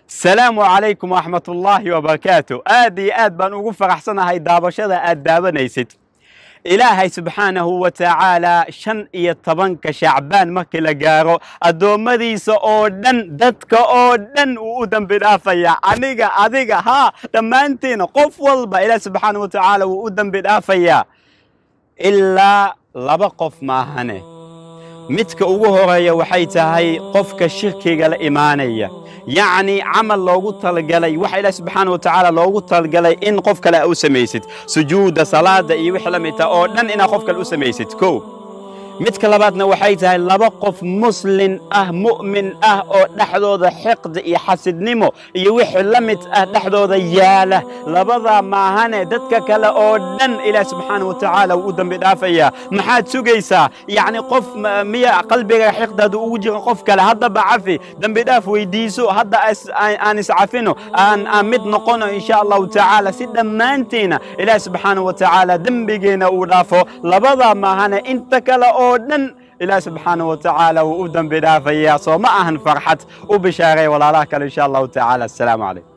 Salaamu calaykum waraxmatullaahi wabarakaatu. Aad iyo aad baan ugu faraxsanahay daabashada aad daawanaysid. Ilaahay subxaanahu wa tacaala 15-ka Shacbaan markii la gaaro, addoommadiisa oo dhan, dadka oo dhan wuu u dembi dhaafayaa. Aniga, adiga, haa, dhammaantiina, qof walba Ilaah subxaanahu wa tacaala wuu u dembi dhaafayaa ilaa laba qof maahane. Midka ugu horeeya waxay tahay qofka shirkiga la imaanaya, yacni camal loogu talagalay, waxa Ilaah subxaana wa tacaala loogu talagalay in qof kale u samaysid, sujuudda, salaada iyo wixii la midta oo dhan inaad qof kale u samaysid, kow. Midka labaadna waxay tahay laba qof muslin ah, mu'min ah, oo dhexdooda xiqdi iyo xasidnimo iyo wixii la mid ah dhexdooda yaala. Labadaa maahane, dadka kale oo dhan Ilaah subxaana wa tacaala wuu u dembi dhaafayaa. Maxaad sugaysaa? Yacni qof miya qalbiga xiqdaadu ugu jira qof kale? Haddaba cafi, dembi dhaaf weydiiso. Hadda aan iscafino, aan mid noqono insha Allahu tacaala, si dhammaantiina Ilaah subxaana wa tacaala dembigeena uu dhaafo. Labadaa maahane, inta kale oo dhan Ilaah subxaana wa tacaala wuu u dembi dhaafayaa. Soo ma ahan farxad? U bishaaray walaalaha kale insha Allahu tacaala. Assalaamu calaykum.